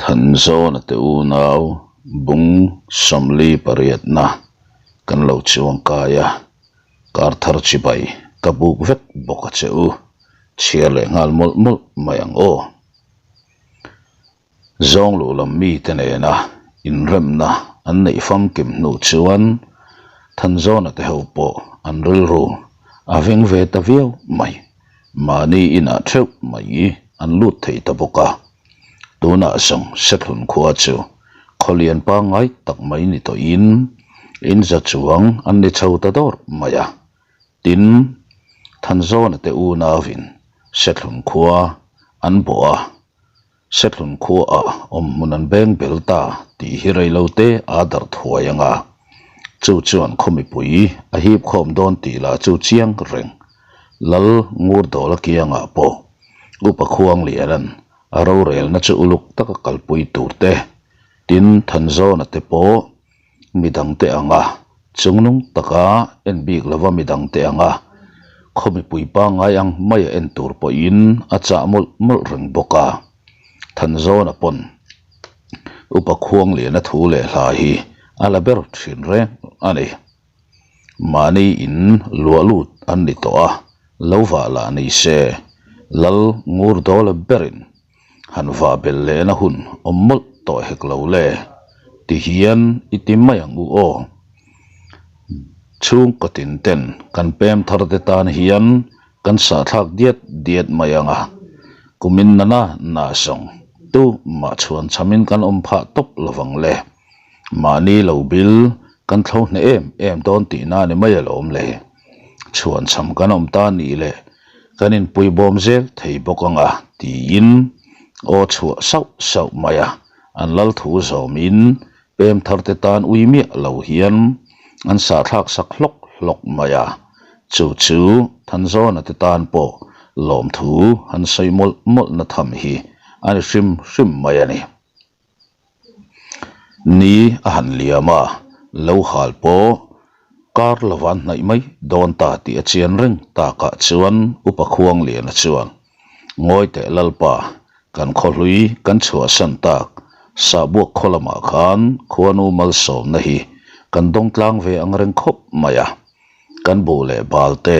Thanzawna te unau bung 48 na kan lo chuang kai a, kar thar chibai ka buk vek bawk a che u, chhiar leh nghal mawlh mawlh mai ang aw. Zawng luh lam mite nena inremna an neih famkim hnu chuan Thanzawna te ho pawh an rilru a veng ve ta viau mai. Mahni inah theuh mai an lut thei ta bawk a. Tunah zawng Sethlun khua chu khawlian pangngai tak mai ni tawhin in za chuang an ni chho ta dawr mai a. Tin, Thanzawna te unauin Sethlun khua an bawh a. Sethlun khuaah awmhmun an beng bel ta tih hi reilote aa darh thuai ang a, chu chuan khaw mipui a hip khawm dawn tih lah chu chiang reng. Lal Ngurdawla kiangah pawh Upa Khuangliana'n a rorelna chu uluk taka kalpui tur te, tin Thanzawna te pawh midangte anga chungnung taka en bik lova midangte anga khaw mipui pangngai ang maia en tur pawhin a chah mawlh mawlh reng bawk a. Thanzawna pawn Upa Khuangliana thu leh hla hi a la ber thin reng a ni. Mahni in luah lut an ni tawh a, lo vah lah ni se Lal Ngurdawla berin Han vah belh lehna hun awm mawlh tawh hek lo le, ti hian i ti mai ang u aw. Chhungkaw tin ten kan pem thar te tan hian kan sahthlak diat diat mai ang a, kumin nana na zawng tu mah chhuan chhamin kan awm phah tawp lovang le. Mahni lo bil kan thlo hneh em em dawn tihna ni mai alawm le. Chhuan chham kan awm ta nih leh kan inpui bawm zel thei bawk ang a tiin aw chhuah sauh sauh mai a, an lal thu zawmin pem thar te tan ui miah lo hian an sahthlak sak hlawk hlawk mai a, chu chu Thanzawna te tan pawh lawmthu han sawi mawlh mawlh na tham hi a ni hrim hrim mai a ni. Ni a han liam a, lo hal pawh kar lova an hnaih mai dawn ta tih a chian reng takah chuan Upa Khuangliana chuan, Ngawi teh Lalpa, kan khawhlui kan chhuahsan tak Sahbuak khaw lamah khan khuanu malsawmna hi kan dawng tlang ve ang reng khawp mai a, kan buh leh bal te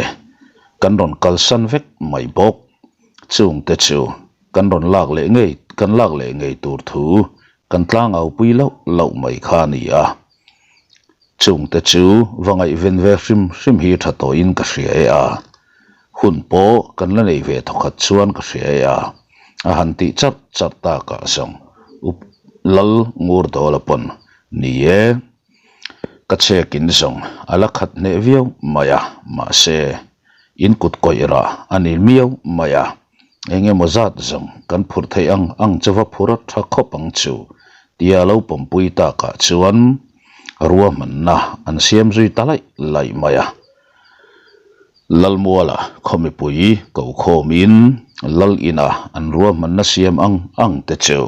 kan rawn kalsan vek mai bawk, chungte chu Kan rawn lak leh ngei, kan lak leh ngei tur thu kan tlangau pui loh loh mai kha a ni a. Chungte chu va ngaihven ve hrim hrim hi tha tawhin ka hria e a. Hun pawh kan la nei ve thawkhat chuan ka hria e a. A han tih charh charh takah zawng up Lal Ngurdawla pawn ni e. Ka chhekin zawng a la khat hneh viau mai a, mahse in kut kawih rah a ni miau mai a. Eng emaw zat zawng kan phurh theih ang ang chu va phur a tha khawp ang chu tia lo pawmpui takah chuan ruahmanna an siam zui ta laih laih mai a. Lalmuala khaw mipui ko khawmin Lal ina an ruahmanna siam ang ang te chu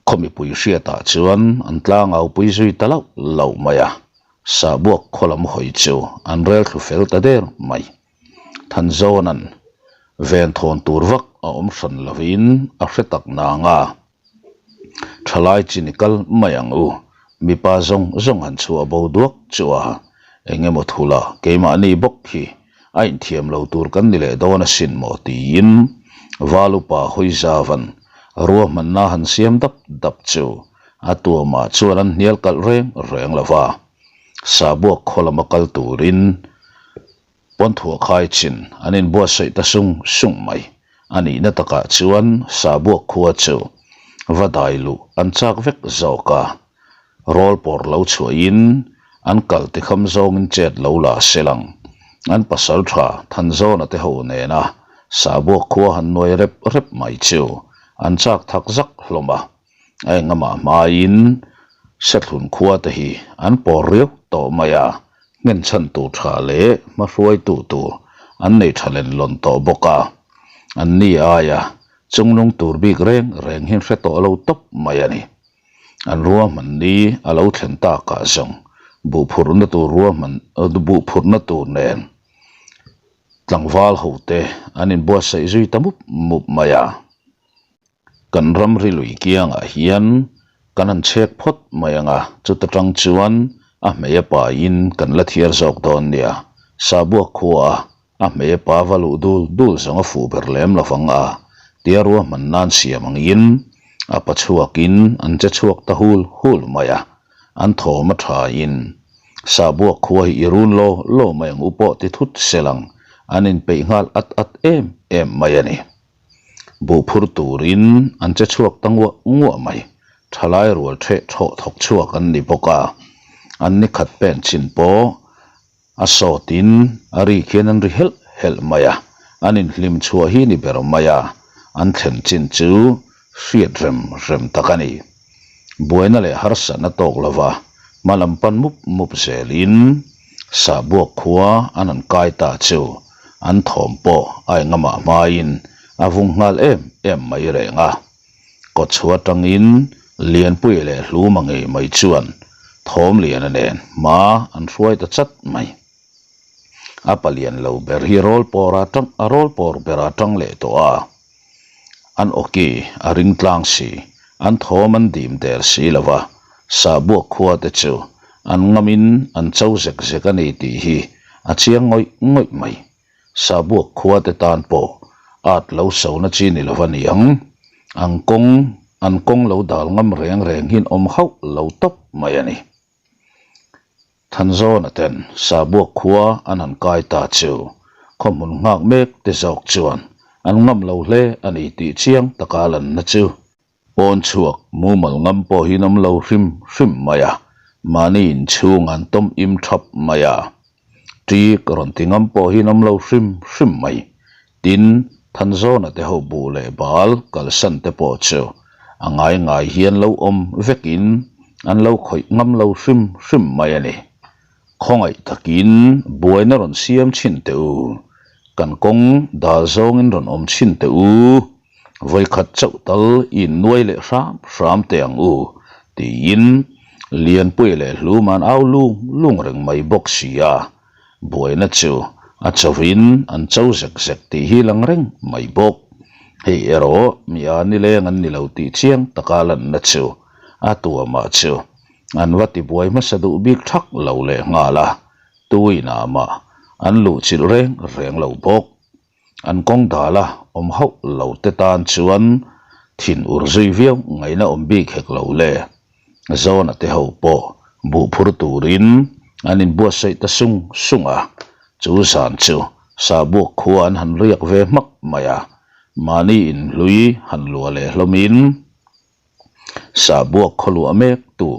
Khaw mipui hriatah chuan an tlangau pui zui ta lauh lauh mai a, sahbuak khaw lam hawi chu an rel thlu fel ta der mai. Thanzawna'n ven thawn tur vak a awm hran lovin a hre tak nang a, Thalai chi ni kal mai ang u, mipa zawng zawng han chhuah bo duak chu a, eng emaw thula keimahni bawk khi a inthiam lo tur kan ni leh dawn asin maw tiin Valupa Hawizavan ruahmanna han siam dap dap chu a tuamah chuan an hnial kalh reng reng lo va. Sabuak khaw lama kal turin Pawnthuah khai chin an inbuatsaih ta sung sung mai. A nihna takah chuan Sabuak khua chu va dai luh an chak vek zawk a. Rawl pawr lo chhuahin an kal tikham zawngin chet lo la se lang. An pasal tha Thanzawna te ho nena Sabuak khua han nuai rep rep mai chu an chak thak zak hlawm a. A engamah hmain Sethlun khua te hi an pawr riau tawh mai a, nghenchhan tur tha leh hmahruaitu tur an nei tha len lawn tawh bawk a. An ni aia chungnung tur bik reng reng hi hre tawh lo tawp mai a ni. An ruahman ni a lo thlen takah zawng buhphurhna tur ruahman buhphurhna tur nen tlangval hote an inbuatsaih zui ta mup mup mai a. Kan ramri lui kiangah hian kan han chhek phawt mai ang a, chuta tang chuan a hmei a pain kan la thiar zawk dawn nia. Sabuak khuaa a hmei a pa va luh dul dul zawng a fuh ber lem lo vang a, tia ruahman nan siam angin a pa chhuakin an che chhuak ta hul hul mai a, an thawm a thain Sabuak khua hi i run law law mai ang u pawh ti thut selang an inpeih nghal at at em em mai a ni. Buh phur turin an che chhuak ta nguah nguah mai. Thalai rual theh thawh thawk chhuak an ni bawk a, an ni khat pen chin pawh a sawtin a ri khian an ri helh helh mai a, an inhlim chhuah hi ni ber mai a, an thlen chin chu hriat rem rem tak a ni. Buaina leh harsatna tawk lova hma lam pan mup mup zelin Sahbuak khua an han kai ta chu an thawm pawh a engamah hmain a vung nghal em em mai reng a. Kawchhua atangin Lianpuia leh Hluma ngei mai chuan Thawmliana nen hma an hruai ta chat mai. A palian lo ber hi rawl pawr a tang a rawl pawr ber a tang leh tawh a. An awki a ring tlang si, an thawm an dim der si lo va, Sahbuak khua te chu an ngamin an cho zek zek a ni tih hi a chiang ngawih ngawih mai. Sahbuak khua te tan pawh at lo sona chi ni lo va ni ang. An kawng an kawng lo dal ngam reng reng hian awm hauh lo tawp mai a ni. Thanzawna ten Sabuak khua an han kai ta chu khaw hmun nghak mek te zawk chuan an ngam lo hle a ni tih chiang taka lanna chu pawn chhuak mumal ngam pawhin awm lo hrim hrim mai a, mahni inchhung an tawm im thap mai a. Ṭik rawn ti ngam pawh hi an awm lo hrim hrim mai. Tin, Thanzawna te ho buh leh bal kalsan te pawh chu a ngai ngai hian lo awm vekin an lo khawih ngam lo hrim hrim mai a ni. Khawngaih takin buaina rawn siam chhin teh u, kan kawng dal zawngin rawn awm chhin teh u. Vawikhat chauh tal i innuai leh hram hram teh ang u, tiin Lianpuia leh Hluma'n au lung lung reng mai bawk si a. Buaina chu a chovin an cho zek zek tih hi lang reng mai bawk. Hei erawh mi a nileng an ni lo tih chiang taka lanna chu a tuamah chu an va tibuai hmasa duh bik thak lo leh nghal a, tuinah mah an luhchilh reng reng lo bawk. An kawng dala awm hauh lo te tan chuan thin ur zui viau ngaihna awm bik hek lo le. Zawna te ho pawh buh phur turin an inbuatsaih ta sung sung a, chu zan chu Sabuak khua an han riak ve hmak mai a, mahni inhlui han luah leh hlawmin Sabuak khaw luah mek tu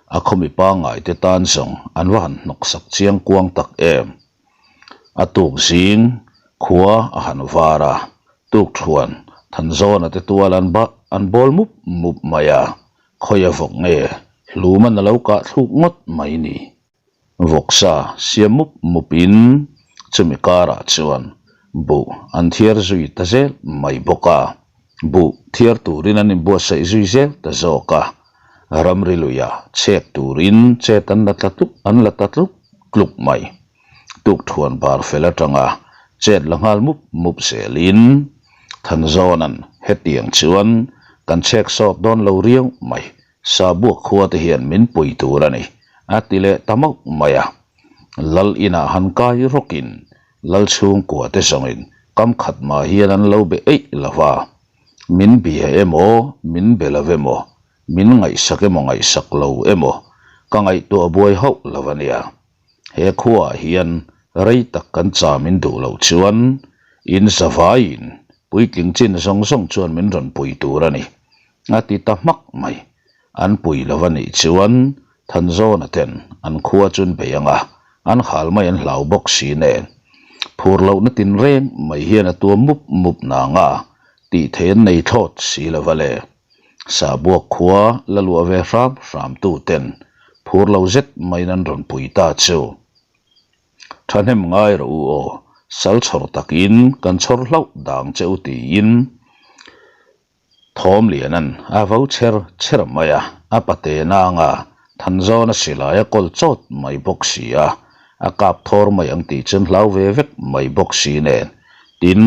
a khaw mi pangngai te tan zawng an va han hnawksak chiang kuang tak em. A tuk zing khua a han var a, tuk thuan Thanzawna te tual an bah an bawl mup mup mai a, khawi a vawk nge Hluman a lo kah thluk ngawt mai ni. Vawksa siam mup mup in chumi karah chuan buh an thiar zui ta zel mai bawk a, buh thiar turin an inbuatsaih zui zel ta zawk a, ramri luia chhek turin chet an la tla tluk an la ta tluk tluk mai. Tukthuan bar fel atanga chet la nghal mup mup zelin Thanzawna'n hetiang chuan kan chhek sawt dawn lo riau mai, Sabuak khua te hian min pui tur a ni, a ti leh ta mauh mai a. Lal inah han kai rawkin Lal chhungkua te zawngin kam khat mah hian an lo be eih lo va, min bia emaw min be lo emaw min ngaihsak emaw ngaihsak lo emaw ka ngaihtuah buai hauh lo a nia. He khuaah hian rei tak kan cha min duh loh chuan in zavaiin puitling chin zawng zawng chuan min rawn pui tur a ni, a ti ta hmak mai. An pui lo a nih chuan Thanzawna ten an khua chu an bei ang a, an hal mai an hlau bawk si nen. Phur lohna tinreng mai hian a tuam mup mup nang a, tih theih an nei thlawt si lo va le. Sabuak khua la luah ve hram hram tu ten phur lo zet maiin an rawn pui ta chu. Thahnem ngai rawh u aw, sal chhawr takin kan chhawr hlauh dang che u tiin Thawmliana'n a vo chher chher mai a, a pate nanga Thanzawna silai a kawl chawt mai bawk si a, a kap thawr mai ang tih chuan hlau ve vek mai bawk si nen tin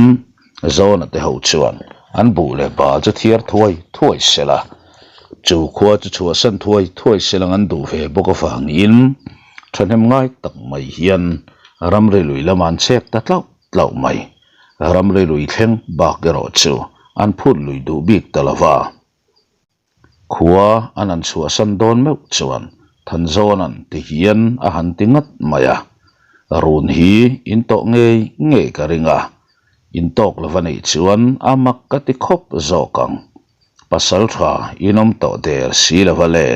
Zawna te ho chuan. An buh leh bal chu thiar thuai thuai sela, chu khua chu chhuahsan thuai thuai selang an duh ve bawk avangin thahnem ngai tak mai hian ramri lui lamah an chek ta tlauh tlauh mai. Ramri lui thleng bak erawh chu an phut lui duh bik ta lo va. Khua an han chhuahsan dawn meuh chuan Thanzawna'n ti hian a han ti ngat mai a, Run hi in tawh ngei ngei ka ring a, in tawk lova neih chuan a mak ka ti khawp zawk ang. Pasal tha in awm tawh der si lova le,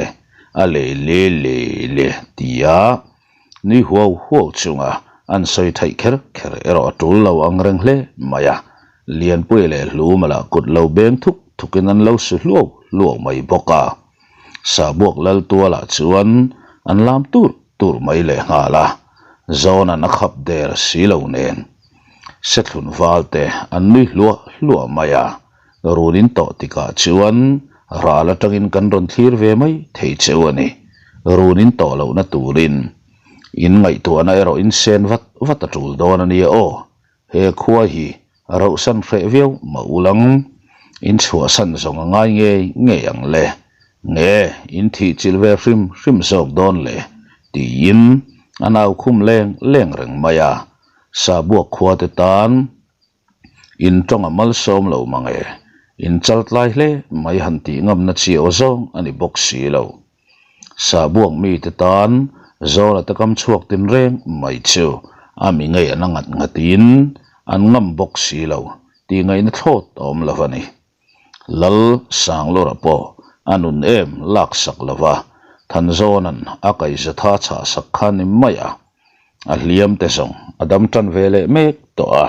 a lei le le le tia Nui huau huau chunga an sawi theih kher kher erawh a tul lo ang reng hle mai a, Lianpuia leh Hluma lah kut lo beng thuk thukin an lo su hluau hluau mai bawk a. Sabuak lal tualah chuan an lam tur tur mai lehnghal a, Zawna'n a khap der si lo nen Sethlun valte an nui hluah hluah mai a, Run in tawh tikah chuan ral atangin kan rawn thlir ve mai thei cheu a ni. Run in tawh lohna turin in ngaihtuahna erawh in sen vat vat a tul dawn a nia aw. He khua hi rohsan hreh viau mah ulang in chhuahsan zawng a ngai ngei ngei ang le. Nge in thih chilh ve hrim hrim zawk dawn le tiin a nau khum leng leng reng mai a. Sabuak khua te tan In tawng a malsawm lo mang e, in chal tlai hle mai han tih ngamna chi aw zawng a ni bawk si lo. Sabuak mite tan Zawla te kam chhuak tinreng mai chu a mi ngei an a ngat ngatin an ngam bawk si lo tih ngaihna thlawt a awm lo a ni. Lal Sanglura pawh a nun em laksak lo va, Thanzawna'n a kaihzatha chhahsak kha ni mai a, a hliam te zawng a dam tan ve leh mek tawh a,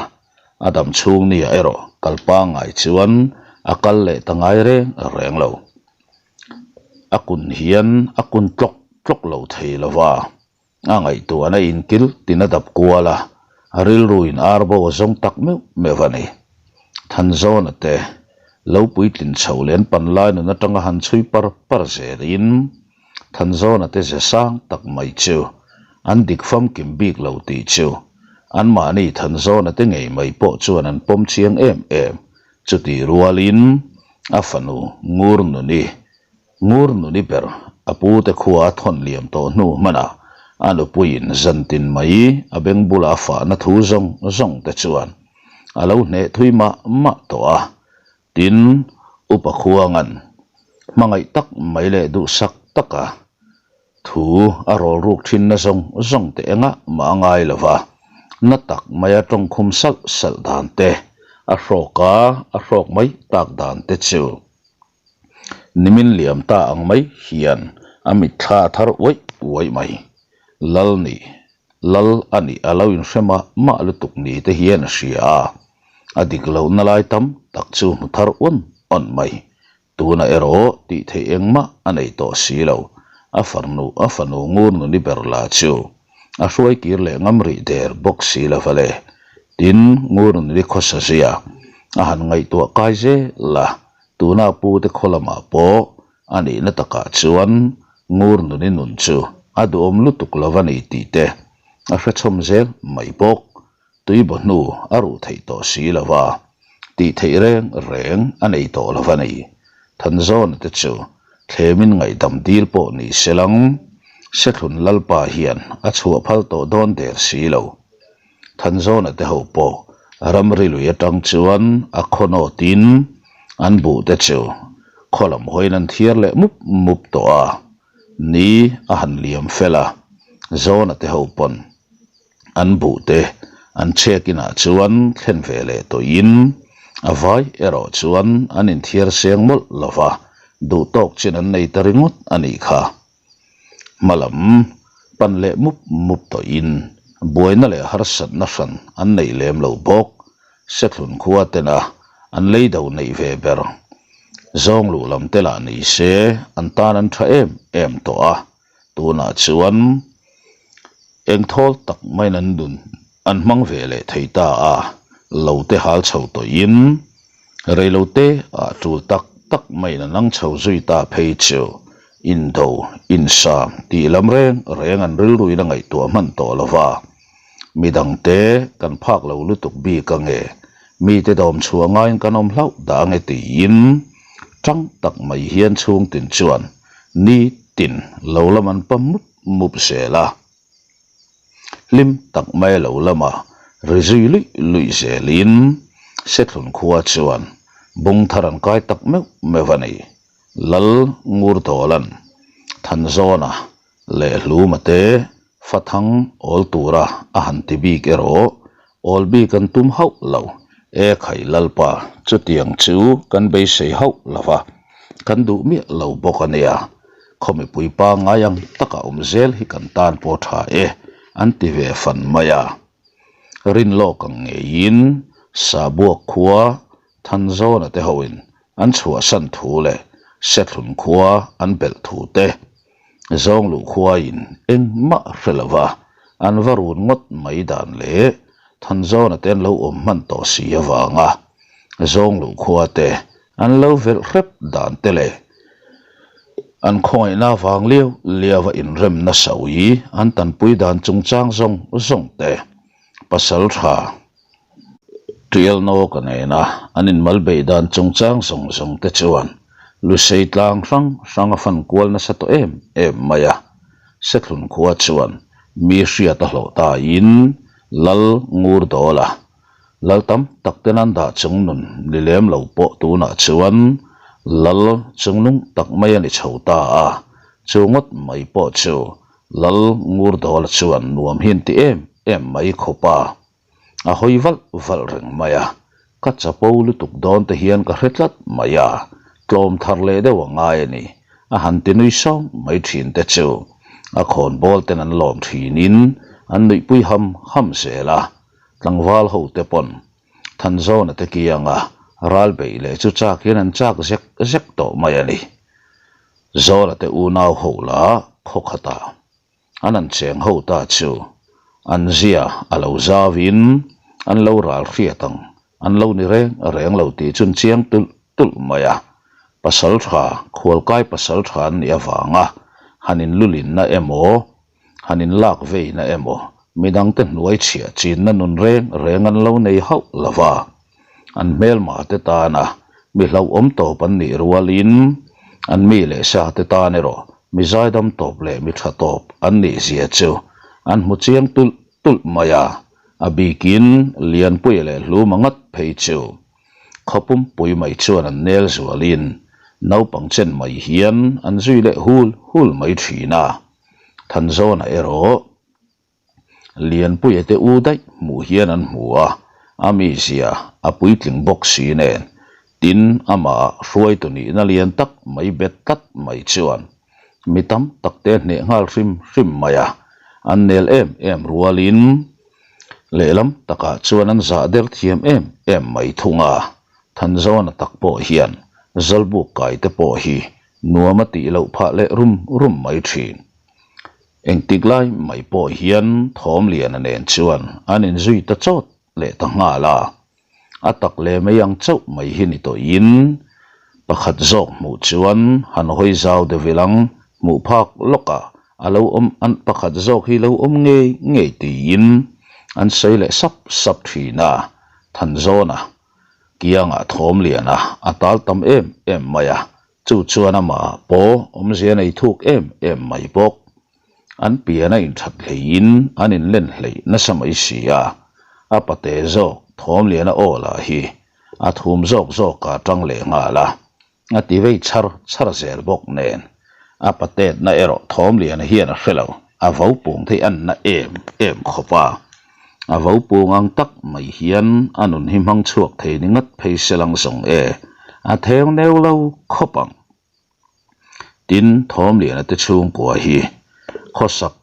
a dam chhung nia erawh kal pangngai chuan a kal leh ta ngai reng reng lo. A kun hian a kun tlawk tlawk lo thei lo va, A ngaihtuahna inkil tin a dap kual a, a rilruin arbo a zawng tak meuh meuh a ni. Thanzawna te lo puitlin chho leh an pan lai nun atanga han chhui par par zelin Thanzawna te ze sang tak mai chu an dik famkim bik lo tih chu anmahni Thanzawna te ngei mai pawh chuan an pawm chiang em em. Chutih rualin a fanu Ngurnuni Ngur nuni ber a pu te khua a thawn liam tawh hnu hmanah a nupuiin zantin mai a beng bula a fahna thu zawng zawng te chuan a lo hneh thui mah mah tawh a. Tin, Upa Khuanga'n hmangaih tak mai leh duhsak taka thu a rawl ruk thinna zawng zawng te engah mah a ngai lo va, na tak maia tawngkhum salh salh dan te, a hrawk a a hrawk mai tak dan te chu. Nimin liam ta ang mai hian a mitthla a thar uaih uaih mai. Lal nih, Lal a nih a lo inhre mah mah lutuk ni te hian a hria a, a dik lohna lai tam tak chu hmu thar awn awn mai. Tunah erawh tih theih engmah a nei tawh si lo. A farnu, a fanu ngur nuni ber la chu a hruai kir leh ngam rih der bawk si lo va le. Tin, ngur nuni khawsa zia a han ngaihtuah kai zel a. Tuna pu te khaw lamah pawh a nihna takah chuan ngur nuni nun chu a duhawm lutuk lo a ni tih te a hrechhawm zel mai bawk. Tuibaw hnu a ruh theih tawh si lo va, tih theih reng reng a nei tawh lo a ni. Thanzawna te chu thlemin ngaihdam dil pawh ni se lang, Sethlun Lalpa hian a chhuah phal tawh dawn der si lo. Thanzawna te ho pawh ramri lui atang chuan a khaw nawtin an buh te chu khaw lam hawiin an thiar leh mup mup tawh a, ni a han liam fel a, Zawna te ho pawn an buh te an chhek inah chuan thlen ve leh tawhin a vai erawh chuan an inthiar seng mawlh lo va, duhtawk chin an nei ta ringawt a nih kha. Hma lam pan leh mup mup tawhin buaina leh harsatna hran an neih lem lo bawk. Sethlun khua tena an lei do neih ve ber zawng luh lam te lah ni se an tan an tha em em tawh a, tunah chuan engthawl tak maiin an nun an hmang ve leh thei ta a, lo te hal chho tawhin Reilote ah tul tak tak maiin a nang chho zui ta phei chu indo, insam tih lam reng reng an rilruin a ngaihtuah hman tawh lo va. Midangte kan phak lo lutuk bik ange. Mite dawm chhuah ngaiin kan awm hlauh dah ange tiin tang tak mai hian chhungtin chuan nitin lo lam an pam mup mup zel a. Hlim tak mai lo lama ri zui luih luih zelin Sethlun khua chuan bung thar an kai tak meuh meuh a ni. Lal Ngurdawlan Thanzawna leh Hluma te Fathang awl tura a han ti bik erawh awl bik an tum hauh lo. E khai Lalpa, chutiang chu kan beisei hauh lo va, kan duh miah lo bawk a nia. Khaw mipui pangngai ang taka awm zel hi kan tan pawh tha e, an ti ve fan mai a. Rin lawk ang ngeiin Sabuak khua Thanzawna te hoin an chhuahsan thu leh Sethlun khua an belh thu te Zawngluh khuain engmah hre lova an va run ngawt mai dan leh Thanzawna te an lo awm hman tawh si avanga Zawngluh khua te an lo velh hrep dan te leh an khawngaihna vang liau liau a inremna sawi an tanpui dan chungchang zawng zawng te pasal tha Tial nawk a nena an inmal beih dan chungchang zawng zawng te chuan Lusei tlang hrang hrang a fan kual nasa tawh em em mai a. Sethlun khua chuan mi hriat a hlawh tain Lal ngur dawl a, Lal tam tak ten an dah chung nun ni lem lo pawh tunah chuan Lal chungnung tak mai a ni chho ta a, chu ngawt mai pawh chu Lal ngur dawl chuan nuam hi an ti em em mai khawp a. A hawi valh valh reng mai a, ka chapo lutuk dawn te hian ka hre tlat mai a, tlawm thar leh deuh a ngai a ni, a han ti nui sawng mai thin te chu a khawnbawl ten an lawm thinin an nuihpui ham ham zel a, tlangval ho te pawn Thanzawna te kianga ral beih leh chu chak hian an chak zek zek tawh mai a ni. Zawla te unau ho lah khaw khatah An an cheng ho ta chu an zia a lo zauin an lo ral hriat ang, an lo ni reng reng lo tih chun chiang tulh tulh mai a. Pasal tha, khualkai pasal tha an nih avanga han inlulinna emaw, han inlak veina emaw, midangte hnuai chhiah chinna nun reng reng an lo nei hauh lo va. An hmelma te tana mi hlauhawm tawp an nih rualin an mi leh sa te tan erawh mi zaidam tawp leh mi tha tawp an nih zia chu an hmu chiang tulh tulh mai a, a bikin Lianpuia leh Hluma ngat phei chu khaw pumpui mai chuan an nel zualin naupang chen mai hian an zui leh hul hul mai thin a, Thanzawna erawh Lianpuia te u daih hmuh hian an hmu a, a mizia a puitling bawk si nen, tin amah hruaitu nihna lian tak mai bet tlat mai chuan mi tam tak te hneh nghal hrim hrim mai a, an nel em em rualin lehlam takah chuan an zah der thiam em em mai thung a, Thanzawna tak pawh hian Zawlbuk kai te pawh hi nuam a tih loh phah leh rum rum mai thin. Engtik lai mai pawh hian Thawmliana nen chuan an inzui ta chawt leh ta nghal a, a tak leh mai ang chauh mai hi ni tawhin pakhat zawk hmuh chuan han hawi zau deuh ilang hmuh phak lawkah a lo awm an pakhat zawk hi lo awm ngei ngei tiin an sawi leh sap sap thin a, Thanzawna kiangah Thawmliana a tal tam em em mai a, Chu chuan amah pawh awmzia nei thuk em em mai bawk. An pian a inthat hleiin an inlen hleih nasa mai si a, a pate zawk Thawmliana aw lah hi a thum zawk zawk a tang leh nghal a, a ti vei chhar chhar zel bawk nen. A patetna erawh Thawmliana hian a hre lo, a vo pung thei an na em em khawp a. A vo pung ang tak mai hian a nun hi hmang chhuak thei ni ngat phei se lang zawng e, a theng neu lo khawp ang. Tin, Thawmliana te chhungkua hi khawsak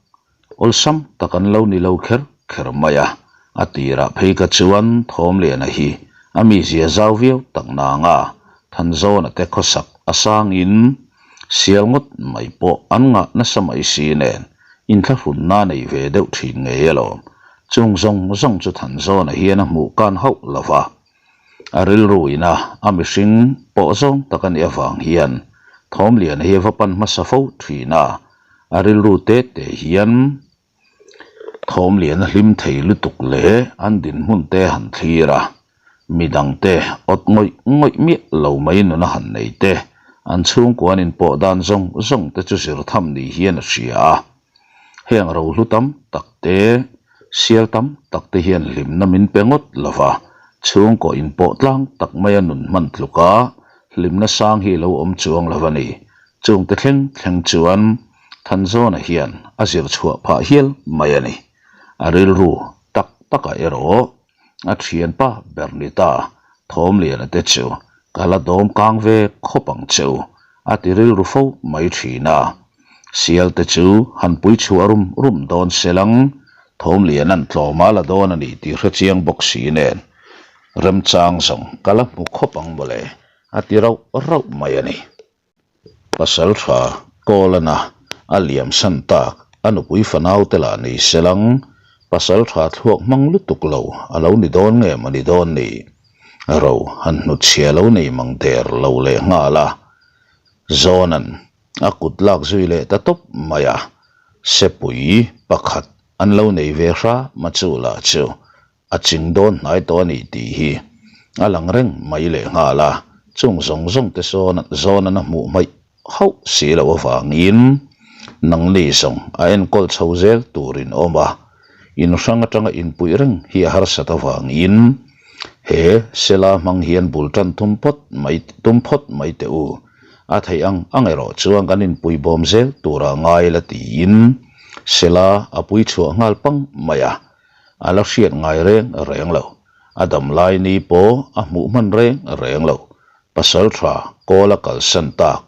awlsam tak an lo ni lo kher kher mai a, a tirah phei ka chuan Thawmliana hi a mizia zau viau tak nanga Thanzawna te khawsak a sangin Sial ngawt mai pawh an ngah nasa mai si nen inthlahrunna nei ve deuh thin ngei alawm. Chung zawng zawng chu Thanzawna hian a hmuh kan hauh lo va. A rilru ina a mihring pawh zawng tak a nih avang hian Thawmliana hi a va pan hmasa fo thin a, a rilru te te hian Thawmliana hlim thei lutuk leh an dinhmun te han thlir a. Midangte awt ngawih ngawih miah lo mai nuna han nei te, an chhungkua an inpawh dan zawng zawng te chu zir tham ni hian a hria a. Heng rohlu tam tak te, sial tam tak te hian hlimna min pe ngawt lo va, chhungkaw inpawh tlang tak maia nun hman tluka hlimna sang hi lo awm chuang lo a ni. Chungte thleng thleng chuan Thanzawna hian a zir chhuah phah hial mai a ni. A rilru tak takah erawh a thianpa ber ni ta Thawmliana te chu ka la dawm kang ve khawp ang che u a ti rilru fo mai thin a. Sial te chu han pui chhuah rum rum dawn se lang Thawmliana'n tlawm a la dawn a ni tih hre chiang bawk si nen remchang zawng ka la hmu khawp ang mawle a ti rauh rauh mai a ni. Pasal tha Kawlana a liam san tak a nupui fanau te lah ni se lang, pasal tha thluak hmang lutuk lo a lo ni dawn nge maw ni dawn ni? Ro han hnutchhia lo nei mang der lo leh nghal a, Zawnan a kut lak zui leh ta tawp mai a, sepui pakhat an lo nei ve hram a chu lah chu A ching dawn hnai tawh a ni tih hi a lang reng mai leh nghal a, chung zawng zawng te sawn zawn an a hmuh hmaih hauh si loh avangin nangni zawng a enkawl chho zel turin awm a, in hrang atanga inpuih reng hi a harsat avangin he sela hmang hian bul tan tum phawt mai tum phawt mai teh u, a theih ang ang erawh chuan kan inpui bawm zel turah ngai la tiin sela a pui chhuah nghal pang mai a. A la hriat ngai reng reng lo. A dam lai ni pawh a hmuh hman reng reng lo. Pasal tha kawl a kalsan tak.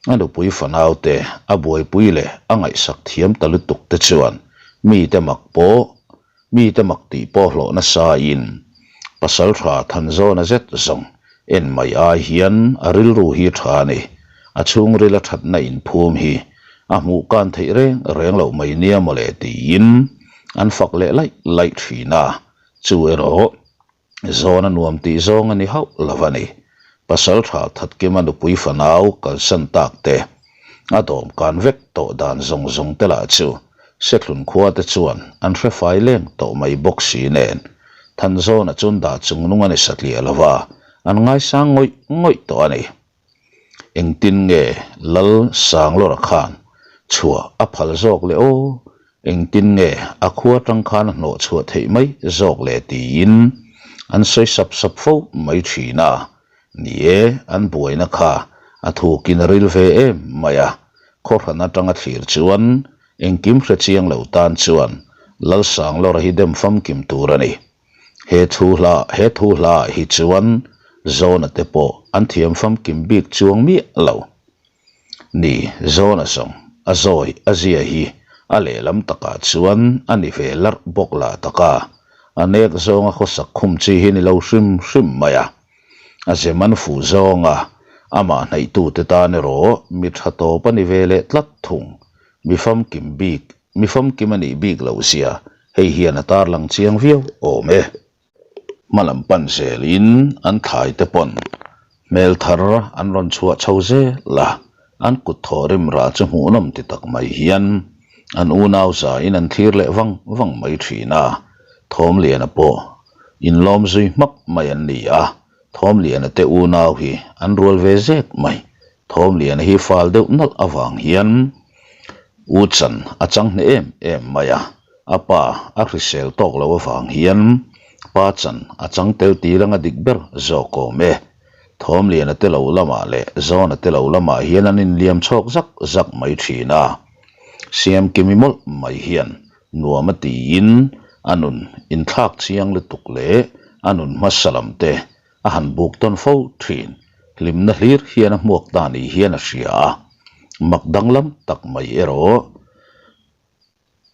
A nupui fanau te a buaipui leh a ngaihsak thiam ta lutuk te chuan mite mak pawh mite mak tih pawh hlawh nasa in pasal tha Thanzawna zet zawng en mai ai hian a rilru hi tha a ni. A chhungril a thatna inphum hi a hmuh kan theih reng reng loh mai nia mawle tiin an fak leh laih laih thin a, chu erawh zawn a nuam tih zawng a ni hauh lo a ni. Pasal tha Thatkima nupui fanau kalsan tak te, a dawm kan vek tawh dan zawng zawng te lah chu Sethlun khua te chuan an hre fai leng tawh mai bawk si nen Thanzawna chuan dah chungnung a ni satliah lo va, an ngaisang ngawih ngawih tawh a ni. Engtin nge Lal Sanglawra khan chhuah a phal zawk le aw? Engtin nge a khua tang khan a hnawh chhuah theih mai zawk le tiin an sawi sap sap fo mai thin a. Ni e, an buaina kha a thukin a ril ve em mai a. Khawhran atanga thlir chuan engkim hre chiang lo tan chuan Lal Sanglawra hi dem famkim tur a ni. He thu hla he thu hla ah hi chuan Zawna te pawh an thiam famkim bik chuang miah lo. Ni, Zawna zawng a zawi a zia hi a lehlam takah chuan a ni ve larh bawk lah tak a, a nek zawnga khawsak khum chi hi ni lo hrim hrim mai a. A zem an fuh zawnga amah hnaihtute tan erawh mi tha tawp a ni ve leh tlat thung. Mi famkim bik Mi famkim a nih bik loh zia hei hian a tarlang chiang viau awm e. Hmalam pan zelin an thlai te pawn hmel thar an rawn chhuah chho zel a, an kut thaw rim rah chu hmuhnawm ti tak mai hian an unau zain an thlir leh vang vang mai thin a, Thawmliana pawh inlawm zui hmak mai an ni a, Thawmliana te unau hi an rual ve zek mai. Thawmliana hi fal deuh nalh avang hian U Chan a chang hneh em em mai a, a pa a hrisel tawk lo avang hian Pa Chan a chang tel tir anga dik ber zawk awm e. Thawmliana te lo lamah leh Zawna te lo lamah hian an inliam chhawk zak zak mai thin a. Siamkimi mawlh mai hian nuam a tiin a nun inthlak chiang lutuk leh a nun hmasa lam te a han buk tawn fo thin. Hlimna hlir hian a hmuak ta ni hian a hria a, mak danglam tak mai erawh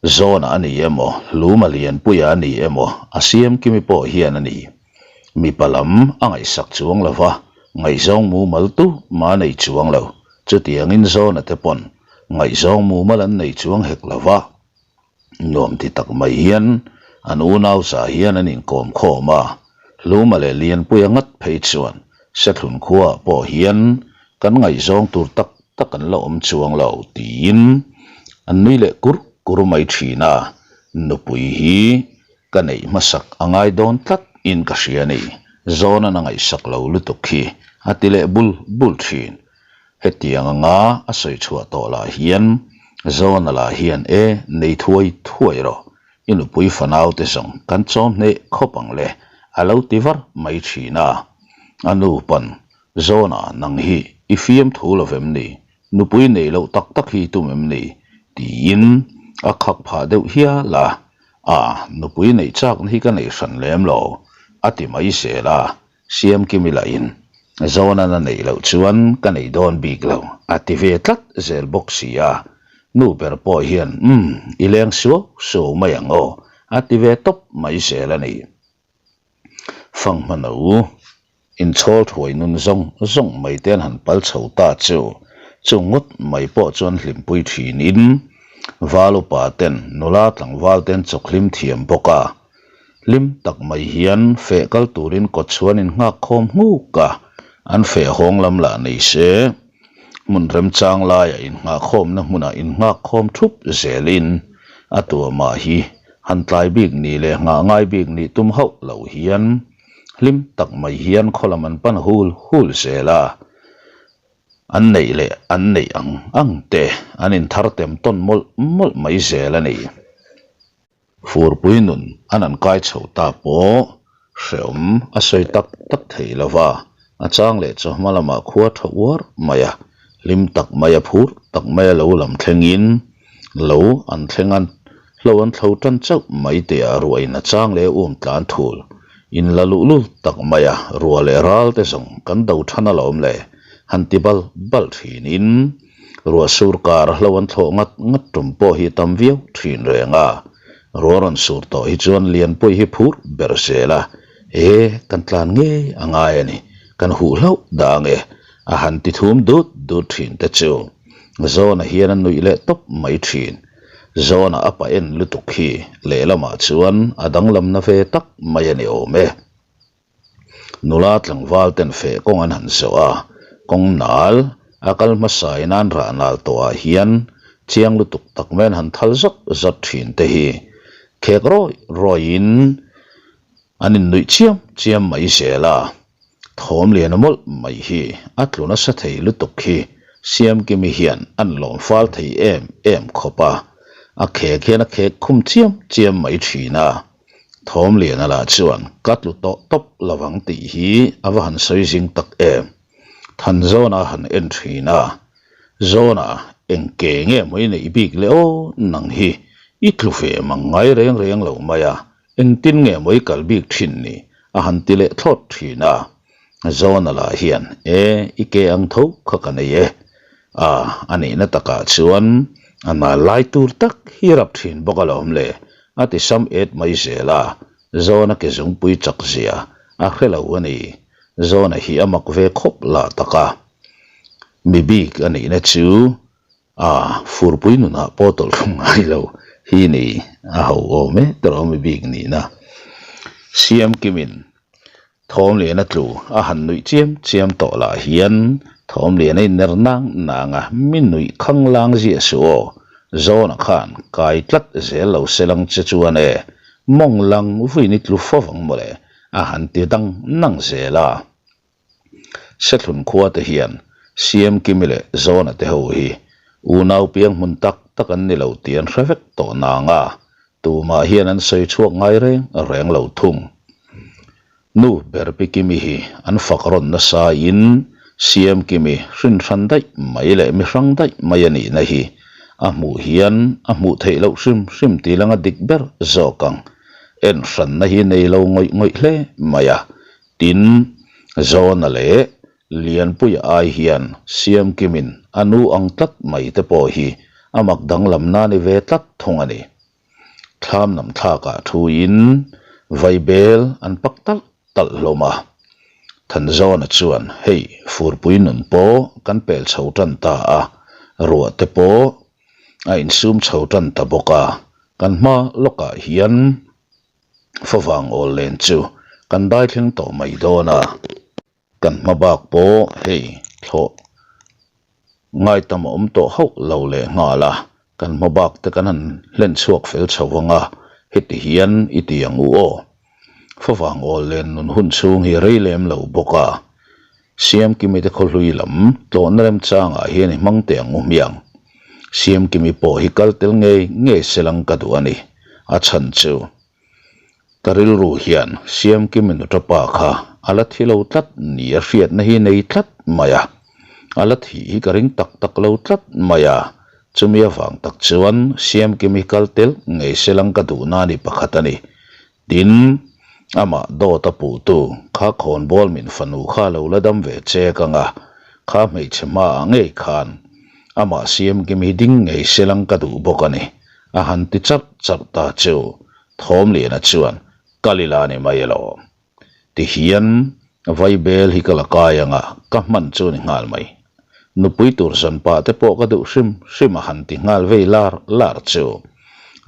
Zawna a ni emaw, Hluma Lianpuia a ni emaw, a Siamkimi pawh hian a ni. Mipa lam a ngaihsak chuang lo va, ngaihzawng mumal tu mah a nei chuang lo. Chutiangin Zawna te pawn ngaihzawng mumal an nei chuang hek lo va. Nuam ti tak mai hian an unau za hian an inkawm khawm a, Hluma leh Lianpuia ngat phei chuan Sethlun khuaah pawh hian kan ngaihzawng tur tak tak an la awm chuang lo tiin an nui leh kur kur mai thin a, nupui hi ka neih hmasak a ngai dawn tlat in ka hria a ni. Zawnan a ngaihsak lo lutuk hi a ti leh bul bul thin. Hetiang anga a sawi chhuah tawh lah hian Zawna lah hian e nei thuai thuai rawh, i nupui fanau te zawng kan chawm hneh khawp ang le a lo ti var mai thin a. A nu pawn Zawna nang hi i fiam thu lo vem ni? Nupui neih loh tak tak hi i tum em ni? tiin a khak phah deuh hial a. A, nupui neih chakna hi ka nei hran lem lo, a ti mai zel a. Siamkimi lahin, Zawnan a neih loh chuan ka nei dawn bik lo, a ti ve tlat zel bawk si a. Nu ber pawh hian, Umm, i leng suau suau mai ang aw, a ti ve tawp mai zel a ni. Fanghma no inchhawl thuai nun zawng zawng mai te an han pal chho ta chu, chu ngawt mai pawh chuan hlimpui thinin val upa ten nula tlangval ten chawk hlim thiam bawk a. Hlim tak mai hian feh kal turin kawt chhuan in nghak khawm nghuk a, an feh hawng lam lah nei se. Hmun remchang laiah innghahkhawmna hmunah innghakkhawm thup zelin a tuamah hi han tlai bik nih leh nghah ngai bik nih tum hauh lo hian hlim tak mai hian khaw lam an pan hul hul zel a, an neih leh an neih ang ang te an inthar tem tawn mawlh mawlh mai zel a ni. Furpui nun an an kai chho ta pawh hreawm a sawi tak tak thei lo va, a chang leh chawhma lamah khua tha uar mai a, hlim tak mai a phur tak mai a lo lam thlengin lo an thleng a, hlo an thlo tan chauh mai teh a ruahin a chang leh um tlan thul in la luhlul tak mai a, rua leh ral te zawng kan do than alawm le han ti bal bal thinin. Ruah sur kar hlo an thlawh ngat ngat tum pawh hi tam viau thin reng a, ruah rawn sur tawh hi chuan Lianpui hi phur ber zel a, E, kan tlan ngei a ngai a ni, kan huh hlauh dah ange, a han ti thum dut dut thin te chu Zawna hian a nuih leh tawp mai thin. Zawna a pa en lutuk hi lehlamah chuan a danglamna ve tak mai a ni awm e. Nula tlangval ten feh kawng an han zawh a, kawng nal a kal hmasa in an rah nal tawh ah hian chiang lutuk tak mai an han thal zawt zawt thin te hi khek rawi rawi in an in nuih chiam chiam mai zel a, thawm lian a mawlh mai hi a tlu nasa thei lutuk hi Siamkimi hian an lawm fal thei em em khawp a, a khek hian a khek khum chiam chiam mai thin a. Thawmliana lah chuan ka tlu tawh tawp lovang tih hi a va han sawi zing tak em. Thanzawna han en thin a, Zawna eng ke nge maw i neih bik le aw nang hi i tlu ve mang ngai reng reng lo mai a, engtin nge maw i kal bik thin ni a han ti leh thlawt thin a. Zawna lah hian e i ke ang tho kha ka nei e. A, a nihna takah chuan a nal lai tur tak hi rap thin bawk alawm le A ti sam et mai zel a, Zawna ke zungpui chak zia a hre lo a ni. Zawna hi a mak ve khawp lah tak a. Mi bik a nihna chu a furpui nunah pawh tawlh hlum ngai lo hi ni a ho awm e tawh mi bik nihna. Siamkimin Thawmliana tlu a han nuih chiam chiam tawh lah hian Thawmliana in ner nang nang a, mi nuih khang lang ziah suh aw, Zawna khan kai tlat zel lo se lang che chuan e, mawng lang vuin i tlu fo vang mawle, a han ti dang nang zel a. Sethlun khua te hian Siamkimi leh Zawna te ho hi unau piang hmun tak tak an ni lo tih an hre vek tawh nang a, Tumah hian an sawi chhuak ngai reng reng lo thung. Nu ber Pi Kimi hi an fak rawn nasa in Siam Kimi hrin hran daih mai leh mi hrang daih mai a nihna hi a hmuh hian a hmuh theih loh hrim hrim tih langa dik ber zawk ang. En hranna hi nei lo ngawih ngawih hle mai a. Tin, Zawna leh Lianpuia ai hian Siamkimin a nu ang tlat mai te pawh hi a mak danglamna ni ve tlat thung a ni. Thlam lam thlakah thuin vaibel an pak talh talh hlawm a. Thanzawna chuan hei furpui nun pawh kan pel chho tan ta a, ruah te pawh a insum chho tan ta bawk a, kan hma lawkah hian favang awl len chu kan daithleng tawh mai dawn a. Kan hma bak pawh hei thlawh ngai tam a awm tawh hauh lo leh nghal a, kan hma bak te kan han hlen chhuak fel chho vang a, heti hian i ti ang u aw. Favang awl len nun hun chhung hi rei lem lo bawk a, Siamkimi te khawhlui lam tlawhna remchangah hian i hmang teh ang u hmiang. Siamkimi pawh hi kal tel ngei ngei selang ka duh a ni, a chhan chu. Ka rilru hian Siamkimi nuṭa pa kha a la thi lo tlat ni a hriatna hi nei tlat mai a, a la thih hi ka ring tak tak lo tlat mai a, chumi avang tak chuan Siamkimi kal tel ngei selang ka duhna a ni pakhat a ni. Tin, amah dawt a puhtu kha khawnbawl min fanu kha lo la dam ve chek ang a, kha hmeichhe hmaah ngei khan amah Siamkimi ding ngei selang ka duh bawk a ni. A han ti charh charh ta chu Thawmliana chuan kal ila ni mai elo. Tihian Vaibel hi ka la kai anga ka hman chu ni nghal mai. Nupui tur zan pah te pawh ka duh hrim hrim a han ti nghal vei lar lar chu